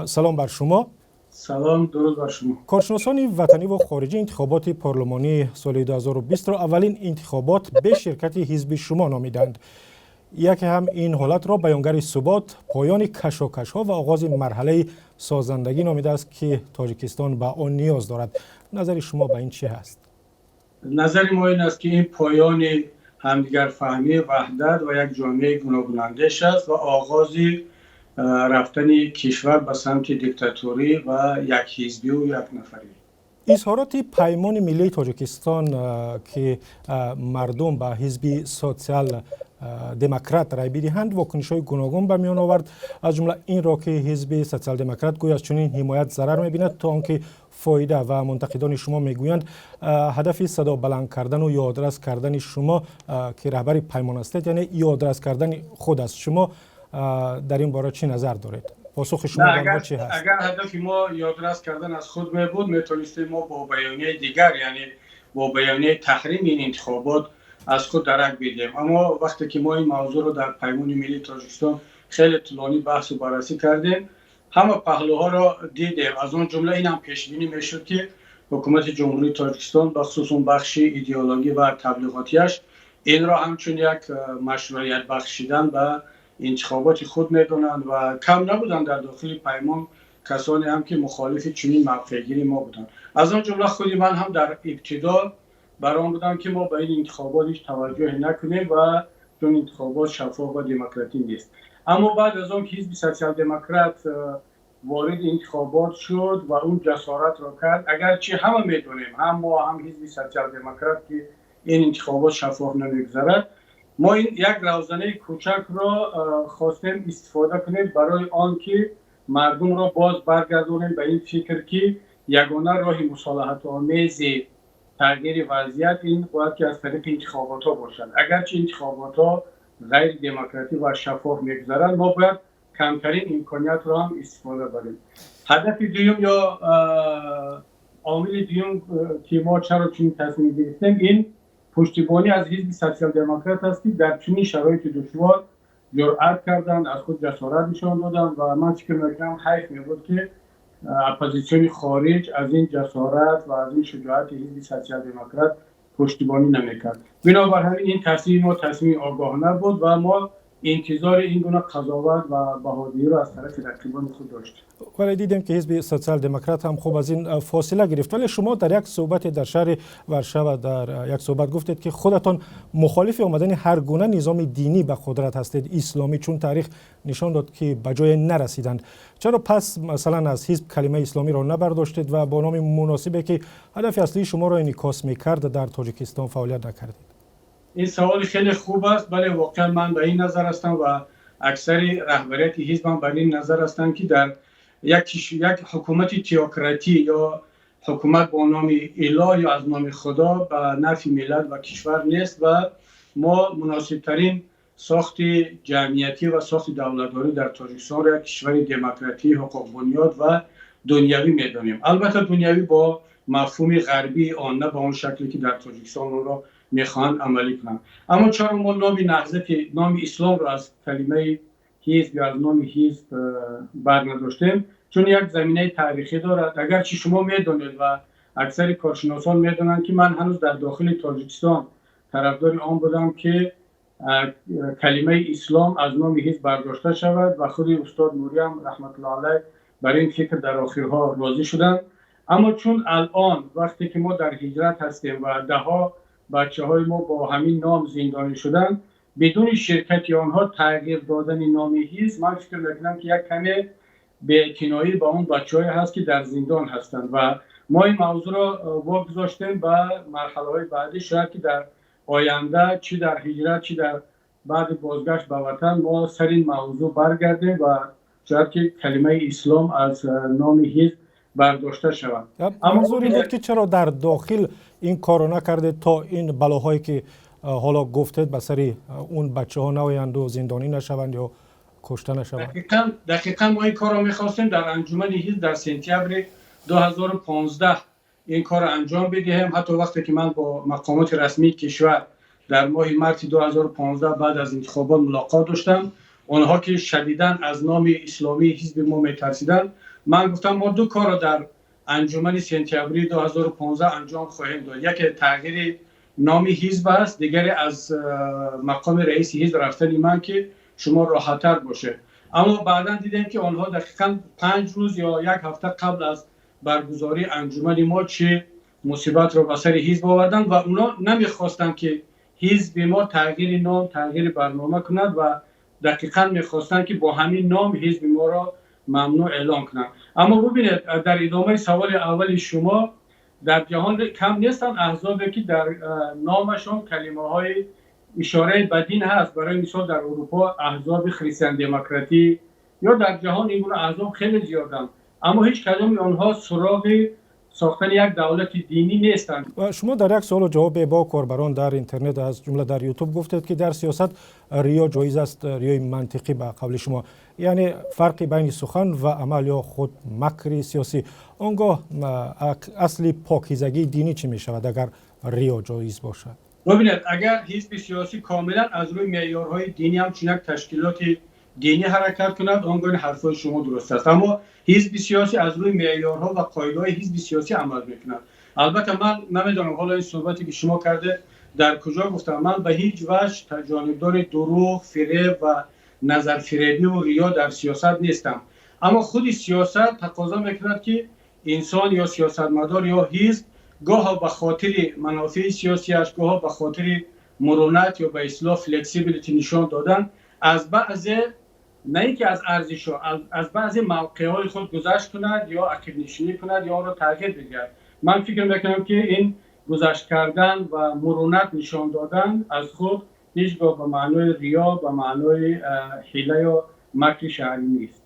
Салом бар шумо. Салом, дуруд бар шумо. Коршиносони ватанӣ ва хориҷӣ интихоботи парлумонии соли 2020-ро аввалин интихобот бе ширкати ҳизби шумо номиданд. Яке ҳам ин ҳолатро баёнгари субот, поёни кашокашҳо ва оғози марҳалаи созандагӣ номидааст, ки Тоҷикистон ба он ниёз дорад. Назари шумо ба ин чӣ ҳаст? Назари мо ин аст, ки ин поёни ҳамдигарфаҳмӣ, ваҳдат ва як ҷомеаи гуногунандеш аст ва оғози рафтани кишвар ба самти диктаторӣ ва якҳизбию якнафарӣ. Изҳороти Паймони миллии Тоҷикистон, ки мардум ба ҳизби Социал демократ рай бидиҳанд, вокунишҳои гуногун ба миён овард, аз ҷумла инро, ки ҳизби Социал-демократ гӯё аз чунин ҳимоят зарар мебинад, то он ки фоида. Ва мунтақидони шумо мегӯянд, ҳадафи садо баланд кардану ёдрас кардани шумо, ки раҳбари паймон ҳастед, яъне ёдрас кардани худ аст. Шумо дар ин бора чӣ назар доред? Посухи шумо ба онҳо чӣ ҳаст? Агар ҳадафи мо ёдрас кардан аз худ мебуд, метавонистем мо бо баёнияи дигар, яъне бо баёнияи таҳрими ин интихобот, аз худ дарак бидиҳем. Аммо вақте ки мо ин мавзӯъро дар Паймони миллии Тоҷикистон хеле тӯлонӣ баҳсу баррасӣ кардем, ҳама паҳлӯҳоро дидем, аз он ҷумла ин ҳам пешбинӣ мешуд, ки ҳукумати Ҷумҳурии Тоҷикистон, бахусус он бахши идеологӣ ва таблиғотияш, инро ҳамчун як машруият бахшидан ба интихоботи худ медонанд. Ва кам набуданд дар дохили паймон касоне ҳам, ки мухолифи чунин мавқеъгирии мо буданд. Аз он ҷумла худи ман ҳам дар ибтидо бар он будам, ки мо ба ин интихобот ҳеҷ таваҷҷӯҳе накунем ва чун интихобот шаффоф ва демократӣ нест. Аммо баъд аз он ки ҳизби Социал-демократ вориди интихобот шуд ва он ҷасоратро кард, агарчи ҳама медонем, ҳам мо, ҳам ҳизби Социал-демократ, ки ин интихобот шаффоф намегузарад, мо ин як равзанаи кӯчакро хостем истифода кунем барои он ки мардумро боз баргардонем ба ин фикр, ки ягона роҳи мусолиҳатомези тағйири вазъият ин бояд ки аз тариқи интихоботҳо бошад. Агарчи интихоботҳо ғайридемократӣ ва шаффоф мегузаранд, мо бояд камтарин имкониятро ҳам истифода барем. Ҳадафи дуюм ё омили дуюм, ки мо чаро чунин тасмим гирифтем, ин пуштибонӣ аз ҳизби Социал-демократ аст, ки дар чунин шароити душвор ҷуръат карданд, аз худ ҷасорат нишон доданд. Ва ман фикр мекунам, ҳайф мебуд, ки оппозитсиони хориҷ аз ин ҷасорат ва аз ин шуҷоати ҳизби Социал-демократ пуштибонӣ намекард. Бинобар ҳамин ин тасмими мо тасмими огоҳона буд ва мо интизори ин гуна қазоват ва баҳодиҳиро аз тарафи рақибони худ доштем. Вале дидем, ки ҳизби Социал-демократ ҳам хуб аз ин фосила гирифт. Вале шумо дар як суҳбате дар шаҳри Варшава дар як суҳбат гуфтед, ки худатон мухолифи омадани ҳар гуна низоми динӣ ба қудрат ҳастед, исломӣ, чун таърих нишон дод, ки ба ҷое нарасиданд. Чаро пас, масалан, аз ҳизб калимаи исломиро набардоштед ва бо номи муносибе, ки ҳадафи аслии шуморо инъикос мекард, дар Тоҷикистон фаъолият накардед? Ин саволи хеле хуб аст. Бале, воқеан ман ба ин назар ҳастам ва аксари раҳбарияти ҳизбам бар ин назар ҳастанд, ки дар як ҳукумати теократӣ ё ҳукумат бо номи илоҳ ё аз номи Худо ба нафъи миллат ва кишвар нест ва мо муносибтарин сохти ҷамъиятӣ ва сохти давлатдорӣ дар Тоҷикистонро як кишвари демократӣ, ҳуқуқбунёд ва дунявӣ медонем. Албатта, дунявӣ бо мафҳуми ғарбии он, на ба он шакле, ки дар Тоҷикистон онро мехоҳанд амалӣ кунанд. Аммо чаро мо номи Наҳзати, номи исломро аз калимаи ҳизб ё аз номи ҳизб барнадоштем? Чун як заминаи таърихӣ дорад. Агарчи шумо медонед ва аксари коршиносон медонанд, ки ман ҳанӯз дар дохили Тоҷикистон тарафдори он будам, ки калимаи ислом аз номи ҳизб бардошта шавад ва худи устод Нуриам, раҳматуллоҳ алайҳ, бар ин фикр дар охирҳо розӣ шуданд. Аммо чун алон вақте ки мо дар ҳиҷрат ҳастем ва даҳҳо бачаҳои мо бо ҳамин ном зиндонӣ шуданд, бидуни ширкати онҳо тағйир додани номи ҳизб, ман фикр мекунам, ки як каме беэътиноӣ ба он бачаҳое ҳаст, ки дар зиндон ҳастанд. Ва мо ин мавзӯъро вогузоштем ба марҳалаҳои баъдӣ. Шояд ки дар оянда, чӣ дар ҳиҷрат, чӣ дар баъди бозгашт ба ватан, мо сари ин мавзӯъ баргардем ва шояд ки калимаи ислом аз номи ҳизб бардошта шавад. Манзур ин буд, ки чаро дар дохил ин корро накардед, то ин балоҳое, ки ҳоло гуфтед, ба сари он бачаҳо наоянду зиндонӣ нашаванд ё кушта нашаванд. Дақиқан, мо ин корро мехостем дар анҷумани ҳизб дар сентябри 2015 ин корро анҷом бидиҳем. Ҳатто вақте ки ман бо мақомоти расмии кишвар дар моҳи марти 2015 баъд аз интихобот мулоқот доштам. Онҳо ки шадидан аз номи исломии ҳизби мо метарсиданд, ман гуфтам, мо ду корро дар анҷумани сентябри 2015 анҷом хоҳем дод: яке тағйири номи ҳизб аст, дигаре аз мақоми раиси ҳизб рафтани ман, ки шумо роҳаттар бошед. Аммо баъдан дидем, ки онҳо дақиқан 5 рӯз ё як ҳафта қабл аз баргузории анҷумани мо чӣ мусибатро ба сари ҳизб оварданд ва онҳо намехостанд, ки ҳизби мо тағйири ном, тағйири барнома кунад ва дақиқан мехостанд, ки бо ҳамин ном ҳизби моро мамнӯъ эълон кунанд. Аммо бубинед, дар идомаи саволи аввали шумо, дар ҷаҳон кам нестанд аҳзобе, ки дар номашон калимаҳои ишораи ба дин ҳаст. Барои мисол, дар Урупо аҳзоби христиан-демократӣ ё дар ҷаҳон ин гуна аҳзоб хеле зиёданд, аммо ҳеҷ кадоми онҳо суроғи сохтани як давлати динӣ нестанд. Шумо дар як суолу ҷавобе бо корбарон дар интернет, аз ҷумла дар Ютуб, гуфтед, ки дар сиёсат риё ҷоиз аст, риёи мантиқӣ ба қавли шумо, яъне фарқи байни сухан ва амал ё худ макри сиёсӣ. Он гоҳ асли покизагии динӣ чӣ мешавад, агар риё ҷоиз бошад? Бубинед, агар ҳизби сиёсӣ комилан аз рӯи меъёрҳои динӣ, ҳамчун як ташкилоти динӣ ҳаракат кунад, он гоҳ ҳарфҳои шумо дуруст аст. Аммо ҳизби сиёсӣ аз рӯи меъёрҳо ва қоидаҳои ҳизби сиёсӣ амал мекунад. Албатта, ман намедонам, ҳоло ин суҳбате, ки шумо карде, дар куҷо гуфтам. Ман ба ҳеҷ ваҷҳ ҷонибдори дурӯғ, фиреб ва назарфиребиву риё дар сиёсат нестам. Аммо худи сиёсат тақозо мекунад, ки инсон ё сиёсатмадор ё ҳизб гоҳо ба хотири манофеи сиёсиаш, гоҳо ба хотири мурунат ё ба истилоҳ flexibility нишон додан, аз баъзе, на ин ки аз арзишҳо, аз баъзе мавқеъҳои худ гузашт кунад ё ақибнишинӣ кунад ё онро тағйир бидиҳад. Ман фикр мекунам, ки ин гузашт кардан ва мурунат нишон додан аз худ ҳеҷ гоҳ ба маънои риё, ба маънои ҳила ё макри шаҳрӣ нест.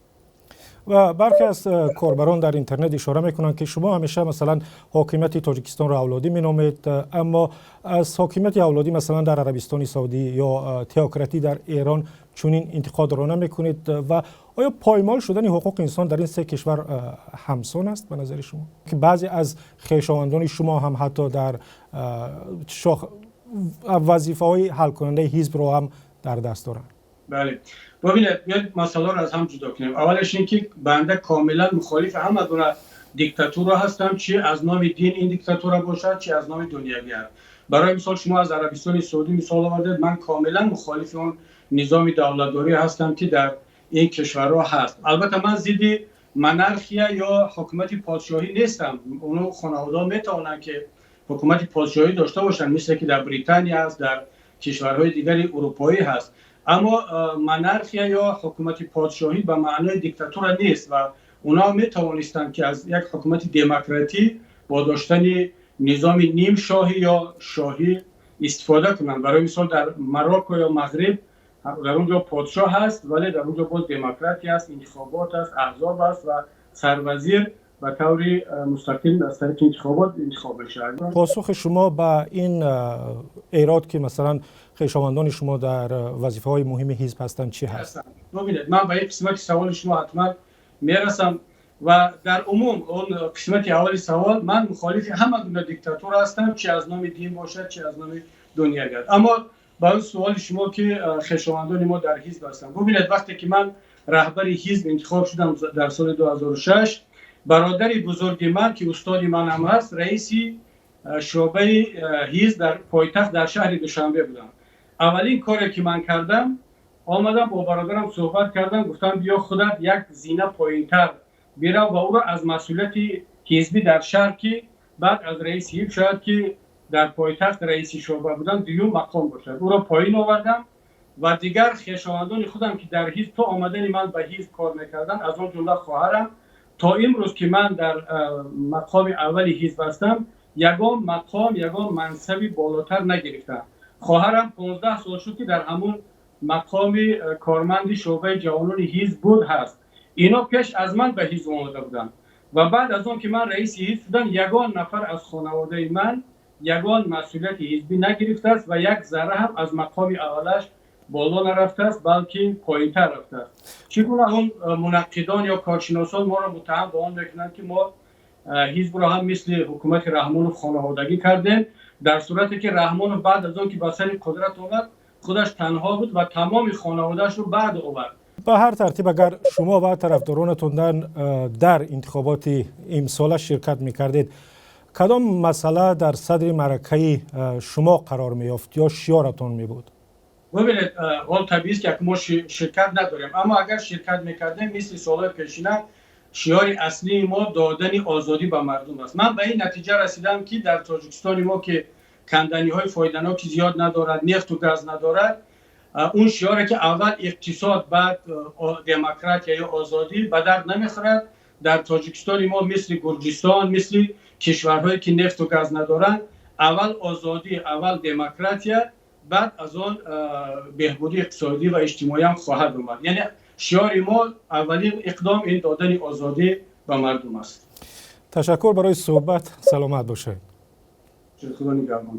Ва бархе аз корбарон дар интернет ишора мекунанд, ки шумо ҳамеша, масалан, ҳокимияти Тоҷикистонро авлодӣ меномед, аммо аз ҳокимияти авлодӣ, масалан, дар Арабистони Саудӣ ё теократӣ дар Эрон чунин интиқодро намекунед. Ва оё поймол шудани ҳуқуқи инсон дар ин се кишвар ҳамсон аст ба назари шумо, ки баъзе аз хешовандони шумо ҳам ҳатто дар вазифаҳои ҳалкунандаи ҳизбро ҳам дар даст доранд? Бале, бубинед, биёед масъаларо аз ҳам ҷудо кунем. Аввалаш ин ки банда комилан мухолифи ҳама гуна диктатура ҳастам, чи аз номи дин ин диктатура бошад, чи аз номи дунявият. Барои мисол, шумо аз Арабистони Саудӣ мисол овардед. Ман комилан мухолифи он низоми давлатдорӣ ҳастам, ки дар ин кишварҳо ҳаст. Албатта, ман зидди монархия ё ҳукумати подшоҳӣ нестам. Оно хонаводаҳо метавонанд, ки ҳукумати подшоҳӣ дошта бошанд, мисле ки дар Британия аст, дар кишварҳои дигари урупоӣ ҳаст. Аммо монархия ё ҳукумати подшоҳӣ ба маънои диктатура нест ва онҳо метавонистанд, ки аз як ҳукумати демократӣ бо доштани низоми нимшоҳӣ ё шоҳӣ истифода кунанд. Барои мисол, дар Марокко ё Мағриб дар он ҷо подшоҳ ҳаст, вале дар он ҷо боз демократия аст, интихобот аст, аҳзоб аст ва сарвазир ба таври мустақил аз тариқи интихобот интихоб мешавад. Посухи шумо ба ин эрод, ки масалан хешовандони шумо дар вазифаҳои муҳими ҳизб ҳастанд, чӣ ҳаст? Бубинед, ман ба ин қисмати саволи шумо ҳатман мерасам ва дар умум он қисмати аввали савол: ман мухолифи ҳама гуна диктатура ҳастам, чи аз номи дин бошад, чи аз номи дунявият. Аммо ба он суоли шумо, ки хешовандони мо дар ҳизб ҳастанд, бубинед, вақте ки ман раҳбари ҳизб интихоб шудам дар соли 2006, бародари бузурги ман, ки устоди манам ҳаст, раиси шӯъбаи ҳизб дар пойтахт, дар шаҳри Душанбе буданд. Аввалин коре, ки ман кардам, омадам, бо бародарам суҳбат кардам, гуфтам: «Биё, худат як зина поинтар бирав», ва ӯро аз масъулияти ҳизбӣ дар шаҳр, ки баъд аз раиси ҳизб шояд, ки дар пойтахт раиси шӯъба будам, дуюм мақом бошад, ӯро поин овардам. Ва дигар хешовандони худам, ки дар ҳизб то омадани ман ба ҳизб кор мекарданд, аз он ҷумла хоҳарам, то имрӯз, ки ман дар мақоми аввали ҳизб ҳастам, ягон мақом, ягон мансаби болотар нагирифтам. Хоҳарам 15 сол шуд, ки дар ҳамун мақоми корманди шӯъбаи ҷавонони ҳизб буд, ҳаст. Ино пеш аз ман ба ҳизб омода буданд ва баъд аз он ки ман раиси ҳизб шудам, ягон нафар аз хонаводаи ман ягон масъулияти ҳизбӣ нагирифтааст ва як зарра ҳам аз мақоми аввалаш боло нарафтааст, балки поинтар рафтааст. Чӣ гуна он мунаққидон ё коршиносон моро муттаҳам ба он мекунанд, ки мо ҳизбро ҳам мисли ҳукумати Раҳмонов хонаводагӣ кардем, дар сурате ки Раҳмонов баъд аз он ки ба сари қудрат омад Худаш танҳо буд ва тамоми хонаводаашро баъд овард. Ба ҳар тартиб, агар шумо ва тарафдоронатон дар интихоботи имсола ширкат мекардед, кадом масъала дар садри маъракаи шумо қарор меёфт ё шиёратон мебуд? Бубинед, ҳол табиист, ки мо ширкат надорем, аммо агар ширкат мекардем, мисли солҳои пешина шиёри аслии мо додани озодӣ ба мардум аст. Ман ба ин натиҷа расидам, ки дар Тоҷикистони мо, ки канданиҳои фоиданоки зиёд надорад, нефту газ надорад, он шиёре ки аввал иқтисод, баъд демократия ё озодӣ, ба дард намехӯрад. Дар Тоҷикистони мо, мисли Гурҷистон, мисли кишварҳое ки нефту газ надоранд, аввал озодӣ, аввал демократия, баъд аз он беҳбудии иқтисодӣ ва иҷтимоӣ ҳам хоҳад омад. Яъне шиёри мо аввалин иқдом ин додани озодӣ ба мардум аст. Ташаккур барои суҳбат, саломат бошед. Худо нигаҳбон.